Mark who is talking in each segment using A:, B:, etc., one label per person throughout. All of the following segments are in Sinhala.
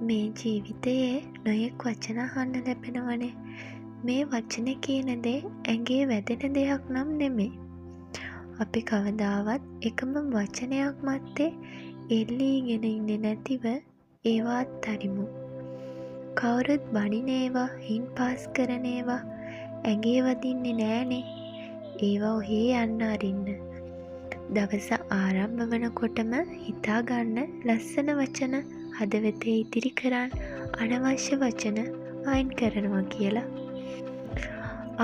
A: මේ ජීවිතයේ නොයෙක් වචන අහන්න ලැබෙනවනේ. මේ වචන කියන දේ ඇඟේ වැදෙන දෙයක් නම් නෙමෙයි. අපි කවදාවත් එකම වචනයක් මත්තේ එල්ලීගෙන ඉන්නේ නැතිව ඒවා අත්හරිමු. කවුරුත් බනින ඒවා, හින් පාස් කරන ඒවා ඇඟේ වදින්නේ නෑනේ. ඒවා ඔහේ යන්න අරින්න. දවස ආරම්භ වනකොටම හිතා ගන්න ලස්සන වචන හදවතේ ඉතිරි කරන් අනවශ්‍ය වචන අයින් කරනවා කියලා.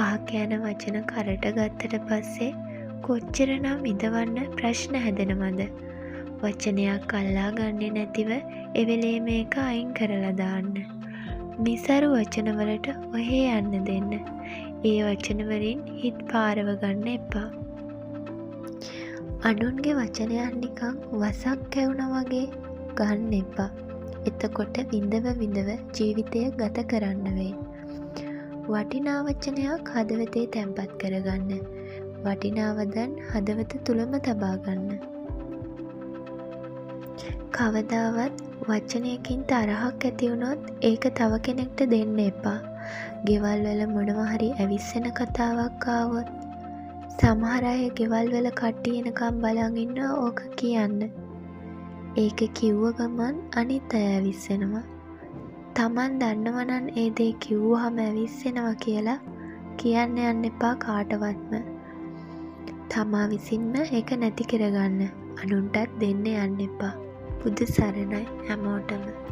A: අහක යන වචන කරට ගත්තට පස්සේ කොච්චරනම් විඳවන්න ප්‍රශ්න හැදෙනවද? වචනයක් අල්ලා ගන්නේ නැතිව එවෙලේම ඒක අයින් කරලා දාන්න. නිසරු වචන වලට ඔහේ යන්න දෙන්න. ඒ වචන වලින් හිත් පාරව ගන්න එපා. අනුන්ගේ වචනයක් නිකන් වසක් කැවුනා වගේ ගන්න එපා. එතකොට විඳව විඳව ජීවිතය ගත කරන්න වෙයි. වටිනා වචනයක් හදවතේ තැන්පත් කරගන්න. වටිනා වදන් හදවත තුළම තබා ගන්න. කවදාවත් වචනයකින් තරහක් ඇති වුණොත් ඒක තව කෙනෙක්ට දෙන්න එපා. ගෙවල් වල මොනවා හරි ඇවිස්සෙන කතාවක් ආවොත් සමහර අය ගෙවල් වල කට්ටිය එනකම් බලන් ඉන්නවා ඕක කියන්න. ඒක කිව්ව ගමන් අනිත් අය ඇවිස්සෙනවා. තමන් දන්නවා නම් ඒ දේ කිව්වහම ඇවිස්සෙනවා කියලා කියන්න යන්න එපා කාටවත්ම. තමා විසින්ම ඒක නැති කරගන්න. අනුන්ටත් දෙන්න යන්න එපා. බුදු සරණයි හැමෝටම.